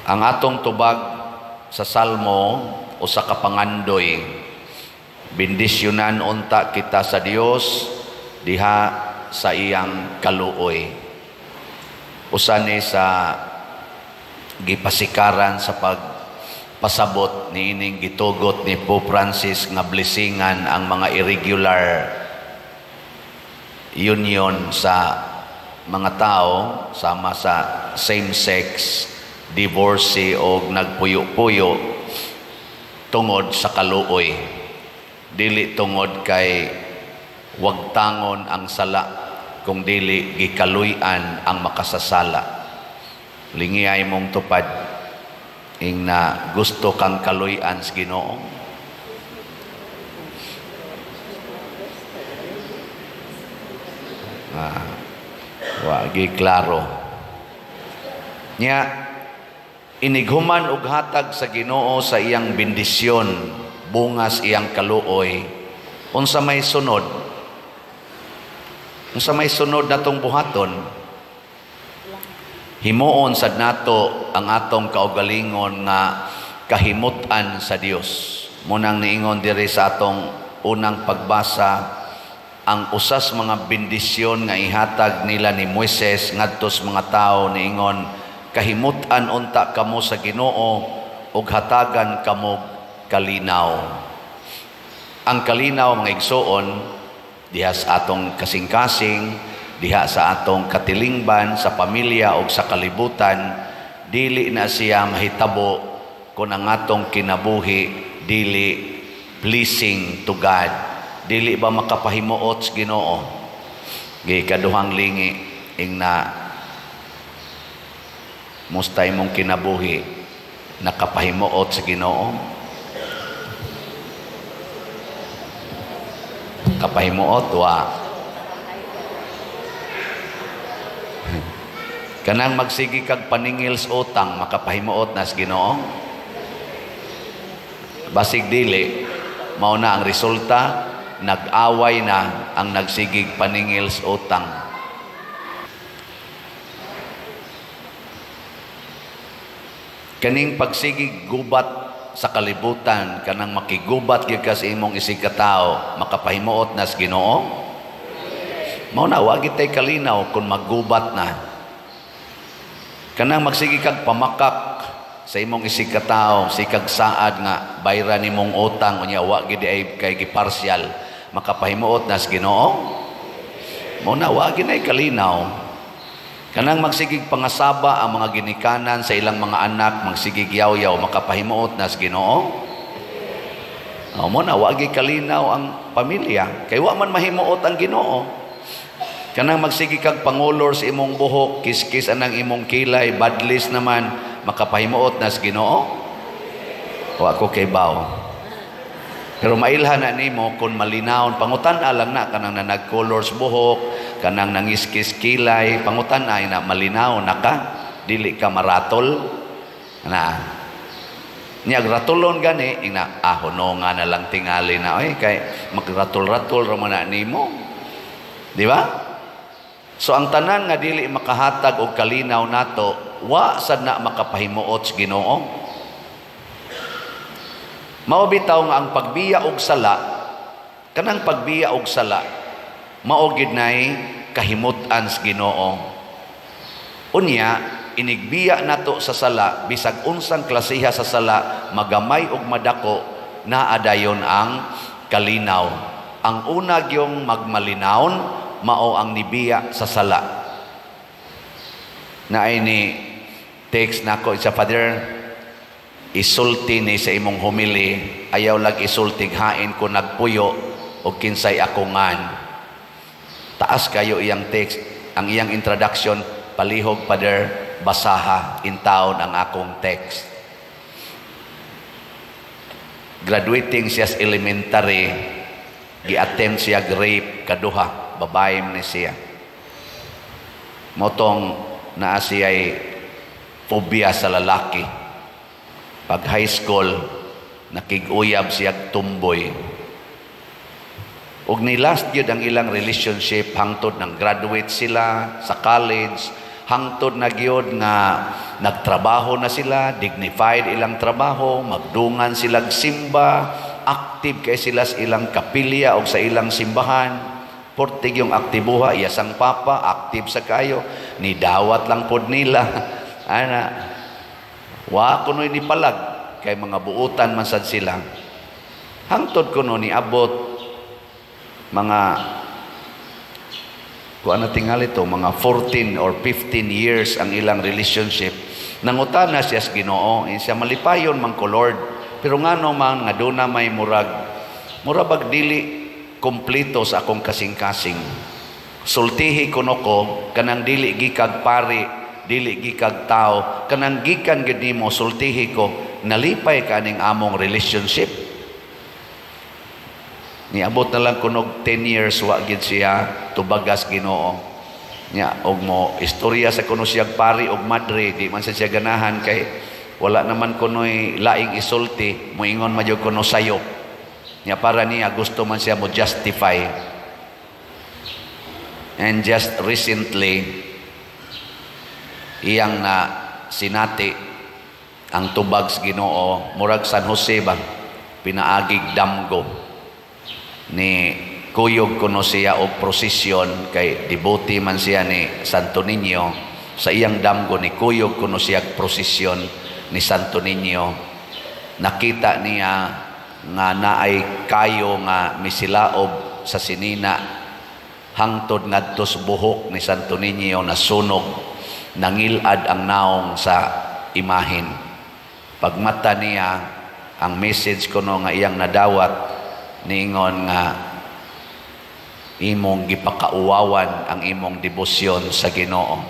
Ang atong tubag sa Salmo, usa ka pangandoy. Bendisyonan unta kita sa Dios diha sa iyang kaluoy. Usa ni sa gipasikaran sa pagpasabot niining gitugot ni Pope Francis nga blessingan ang mga irregular union sa mga tao, sama sa same sex, divorce o nagpuyo-puyo, tungod sa kaluoy, dili tungod kay wagtangon ang sala, kung dili gikaluy-an ang makasasala. Lingiyay mong tupad ing na gusto kang kaluy-an sa Ginoo. Wagi klaro nya. Inighuman og hatag sa Ginoo sa iyang bendisyon, bungas iyang kaluoy, unsa may sunod? Unsa may sunod natong buhaton? Himuon sad nato ang atong kaugalingon nga kahimut-an sa Dios. Munang niingon diri sa atong unang pagbasa, ang usas mga bendisyon nga ihatag nila ni Moises ngadto sa mga tawo, niingon, "Kahimutan unta kamo sa Ginoo ug hatagan kamo kalinaw." Ang kalinaw, mga igsoon, diha sa atong kasing-kasing, diha sa atong katilingban, sa pamilya ug sa kalibutan, dili na siya mahitabo kung ang atong kinabuhi dili pleasing to God. Dili ba makapahimuot sa Ginoo? Gikaduhang lingi ing na musta imong kinabuhi, nakapahimuot sa Ginoo? Kapahimuot wa. Kanang magsigi kag paningil sa utang, makapahimuot na sa Ginoo? Basig dili. Mao na ang resulta, nag-away na ang nagsigig paningil sa utang. Kaning pagsigig gubat sa kalibutan, kanang makigubat gyud ka sa imong isig katao, makapahimuot na sa Ginoo? Mao na wa gid tay kalinaw kung maggubat na. Kanang magsige kag pamakak sa imong isig katao, sikag saad nga bayran nimong utang, unya wa gid ay kay giparsyal, makapahimuot na sa Ginoo? Mao na wa gid nay kalinaw. Kanang magsigig pangasaba ang mga ginikanan sa ilang mga anak, magsigig yaw-yaw, makapahimuot na sa Ginoo? O, mo na, wagi kalinaw ang pamilya. Kay wa man mahimuot ang Ginoo. Kanang magsigig kag pangulor sa imong buhok, kiskis anang imong kilay, badlis naman, makapahimuot na sa Ginoo? Wa ko kay baw. Pero mailhan na nimo kung malinawon, pangutan-a lang na kanang nanagkolor sa buhok, kanang nangiskis kilay, pangutan-a na malinaw na ka, dili ka maratol. Na niya ratulon gani ina hunonga na lang tingali na oy kay magratol-ratol ra man na nimo. Di ba? So ang tanan nga dili makahatag og kalinaw nato, wa sad na makapahimuot sa Ginoo. Mao bitaw nga ang pagbiya og sala, kanang pagbiya og sala, mao gid nay kahimut-an sa Ginoo. Unya, inigbiya nato sa sala, bisag unsang klasiha sa sala, magamay og madako, naa dayon ang kalinaw. Ang una gyung magmalinawon, mao ang nibiya sa sala. Naay ni text nako sa Father, isulti ni sa imong homily, ayaw lag isultig hain ko nagpuyo o kinsay akungan. Taas kayo iyang text, ang iyang introduction, palihog Father, basaha in town ang akong text. Graduating siya sa elementary, gi-attempt siya rape kaduha, babae ni siya. Motong naa siya'y phobia sa lalaki. Pag high school, nakig-uyab siya tumboy. Ug ni last yun ang ilang relationship hangtod ng graduate sila sa college, Hangtod na gyud nga nagtrabaho na sila, dignified ilang trabaho, magdungan sila simba, active kay sila sa ilang kapilya o sa ilang simbahan. Portig yung aktibuha, iyasang papa, active sa kayo. Ni dawat lang pod nila. Ana, wa kuno'y ni palag, kay mga buutan man sad sila. Hangtod kuno ni abot mga kuan na tingali to, mga 14 or 15 years ang ilang relationship. Nangutana siya sa Ginoo, siya, "Malipayon man ko, Lord, pero ngano man nga duna may murag bag dili kompleto sa akong kasing-kasing? Sultihi kuno ko kanang dili gikag pari, dili gikag tao, kanang gikan gid nimo, sultihi ko, nalipay ka aning among relationship?" Niabot na lang kunog 10 years, wa gid siya tubagas Ginoo. Nya og mo istorya sa kuno siyag pari og madre, di man siya ganahan kay wala naman kuno'y laing isulti, moingon man jud kuno sayop. Nya para niya gusto man siya mo justify. And just recently, iyang na sinati ang tubag sa Ginoo, murag San Jose ba, pinaagig damgo ni kuyog kuno siya og prosesyon kay devotee man siya ni Santo Niño. Sa iyang damgo ni kuyog kuno siya prosesyon ni Santo Niño. Nakita niya nga naay kayo nga misilaob sa sinina hangtod ngadto sa buhok ni Santo Niño. Nasunog, nangilad ang naong sa imahin. Pagmata niya, ang message kuno nga iyang nadawat, niingon nga imong gipakauwawan ang imong debosyon sa Ginoo,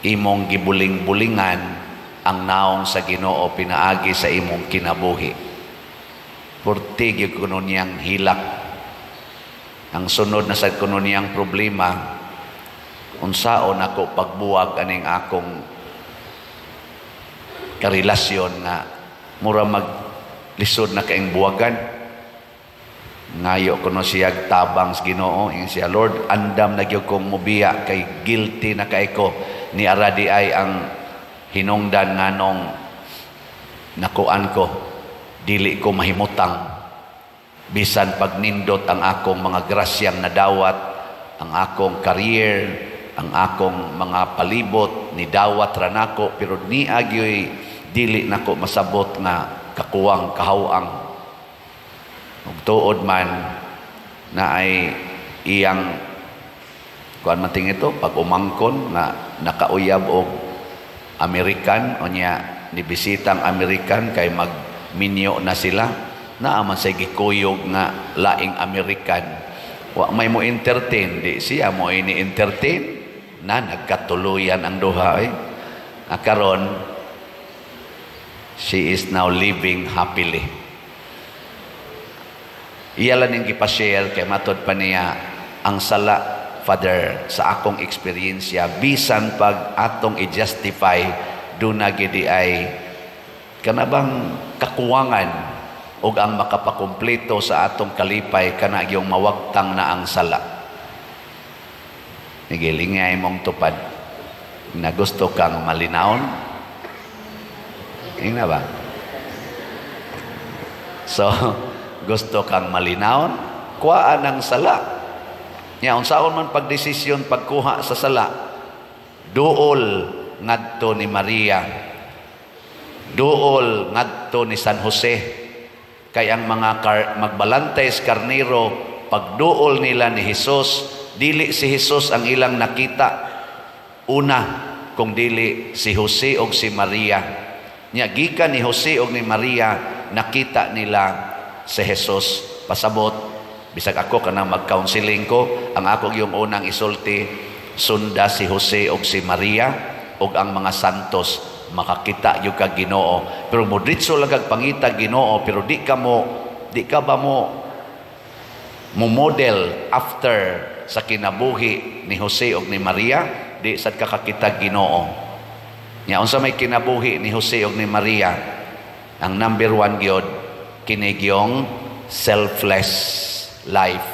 imong gibuling-bulingan ang naong sa Ginoo pinaagi sa imong kinabuhi. Purti gyud kuno niyang hilak. Ang sunod na sad kuno niyang problema, unsaon ako pagbuwag aning akong karelasyon nga mura mag lisod na kaing buwagan? Ngayo kuno siya tabang sa Ginoo. Ingon siya, "Lord, andam na gyud kong mubiya kay guilty na kay ko ni aradi ay ang hinungdan nganong nakuan ko, dili ko mahimutang bisan pagnindot ang akong mga grasyang nadawat, ang akong career, ang akong mga palibot ni dawat ra nako, pero ni agyoy dili nako masabot nga kakuwang kahawang." Ug tuod man na ay iyang kuan man ting ito pag umangkon nga nakauyab og American. Unya ni bisitang American kay magminyo na sila, naa man say gikuyog nga laing American. Wa may mo entertain, di siya mo ini entertain na nagkatuluyan ang duha eh. Ah, karon she is now living happily. Iya lang ning gipa-share kay matod pa niya ang sala, Father, sa akong eksperyensya, bisan pag atong i-justify, duna gidi ay kanabang kakuwangan, ug ang makapakumpleto sa atong kalipay kana gyung mawagtang na ang sala. Nigilingay mong tupad na gusto kang malinawon. Ingna ba? So, gusto kang malinawon, kuhaan ang sala. Nya unsaon man pagdesisyon pagkuha sa sala? Duol ngadto ni Maria. Duol ngadto ni San Jose. Kay ang mga magbalantay sa karnero, pagduol nila ni Jesus, dili si Jesus ang ilang nakita una, kung dili si Jose og si Maria. Nya gikan ni Jose og ni Maria, nakita nila si Jesus. Pasabot, bisag ako kanang mag-counseling ko, ang ako yung unang isulti, sunda si Jose og si Maria og ang mga santos, makakita gyud ka Ginoo. Pero mo diretso lang kag pangita Ginoo, pero di ka ba mo model after sa kinabuhi ni Jose og ni Maria, di sad ka kakita Ginoo. Nya unsa may kinabuhi ni Jose og ni Maria? Ang number one gyud kini gyong selfless life.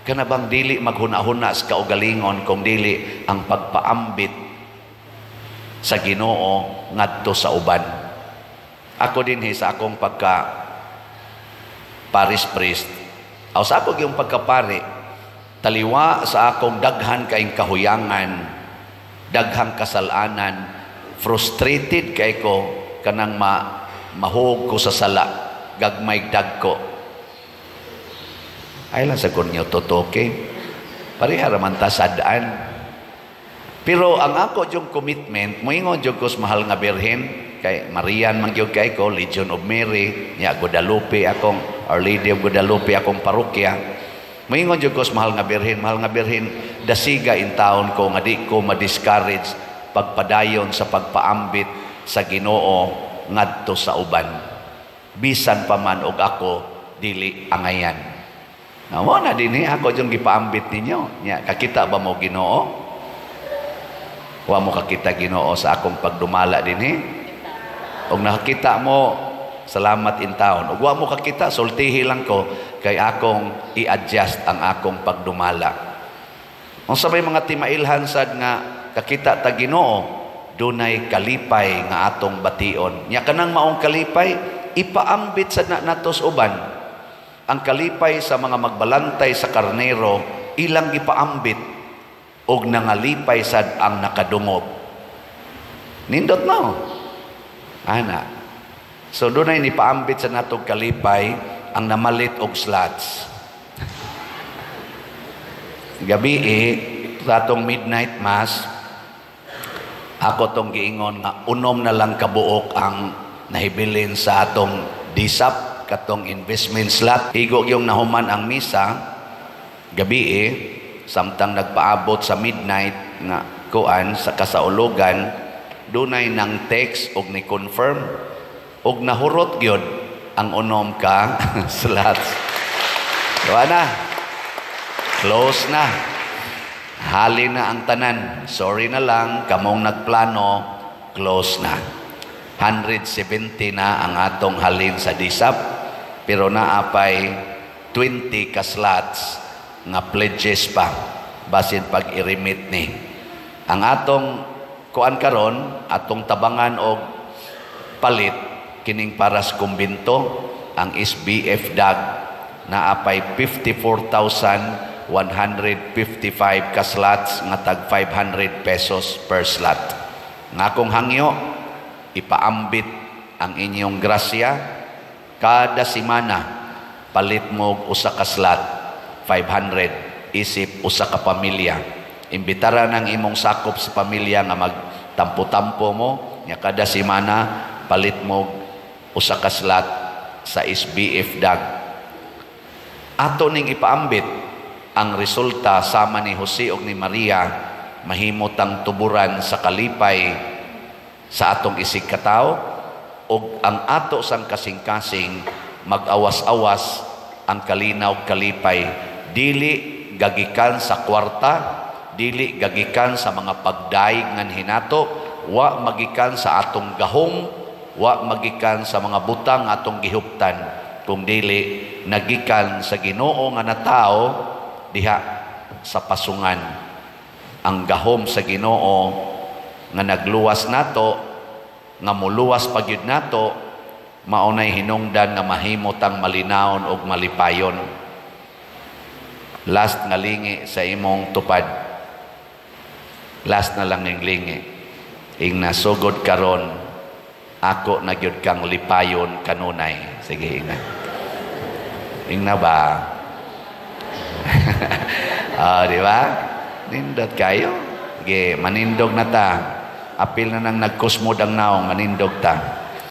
Kana bang dili maghuna-huna sa kaugalingon kung dili ang pagpaambit sa Ginoo ngadto sa uban. Ako dinhi sa akong pagka parish priest, aw sa ako yung pagkapari, taliwa sa akong daghan kaing kahuyangan, daghang kasalanan, frustrated kay ko kanang mahug ko sa sala, gagmay dagko. Ay lang sa kunyo tutoke. Pareha raman ta sadaan. Pero ang ako yung commitment, moingon jud ko sa mahal nga Birhen, kay Marian man gyud kay ko, Legion of Mary, nya Guadalupe akong Our Lady of Guadalupe akong parokya. Moingon jud ko sa mahal nga Birhen, dasiga in taon ko nga di ko ma-discourage pagpadayon sa pagpaambit sa Ginoo ngadto sa uban. Bisan pa man og ako dili angayan. Na mo na dinhi ako yung gipaambit ninyo. Nya kakita ba mo Ginoo? Wa mo kakita Ginoo sa akong pagdumala dinhi? Og nakakita mo, salamat in taon. Og wa mo kakita, sultihi lang ko kay akong i-adjust ang akong pagdumala. Unsa may mga timailhan sad nga kakita ta Ginoo, dunay kalipay nga atong bation. Nya kanang maong kalipay, ipaambit sad na nato sa uban. Ang kalipay sa mga magbalantay sa karnero, ilang gipaambit og nangalipay sad ang nakadungog. Nindot no? Ana. So dunay nipaambit sa natong kalipay ang namalit og slots. Gabi sa atong midnight mass, ako tong giingon nga unom na lang kabuok ang nahibilin sa atong DSAP, katong investment slot. Igo yung nahuman ang misa gabi samtang nagpaabot sa midnight nga kuan sa kasaulugan, dunay nang text og ni confirm og nahurot gyud ang unom ka slots. Diba na? Close na. Hali na ang tanan. Sorry na lang, kamong nagplano, close na. 170 na ang atong halin sa DSAP, pero naapay 20 ka slots nga pledges pa basin pag i-remit ni. Ang atong kuan karon, atong tabangan og palit kining para sa kumbinto, ang SBF DAG, naapay 54,155 ka slots nga tag 500 pesos per slot. Nga akong hangyo, ipaambit ang inyong grasya kada semana, palit mo usa ka slot 500 isip usa ka pamilya. Imbitara ng imong sakop sa pamilya nga magtampo-tampo mo nga kada semana palit mo usa ka slot sa SBF DAG. Ato ning ipaambit ang resulta sama ni Jose ug ni Maria, mahimo tang tuburan sa kalipay sa atong isig katawo ug ang ato sang kasing-kasing mag-awas-awas ang kalinaw kalipay, dili gagikan sa kwarta, dili gagikan sa mga pagdaig ngan hinato, wa magikan sa atong gahom, wa magikan sa mga butang atong gihuptan, kung dili nagikan sa Ginoo nga natao diha sa pasungan. Ang gahom sa Ginoo nga nagluwas nato, nga muluwas pa gyud nato, maunay hinungdan nga mahimo tang malinawon og malipayon. Last nga lingi sa imong tupad. Last na lang ning lingi. Ing nasugod karon, ako na gyud kang lipayon kanunay. Sige, ingna. Ingna ba? Ah, di ba? Nindot kayo. Sige, manindog na ta. Apil na nang nagkusmod ang naong, manindog ta.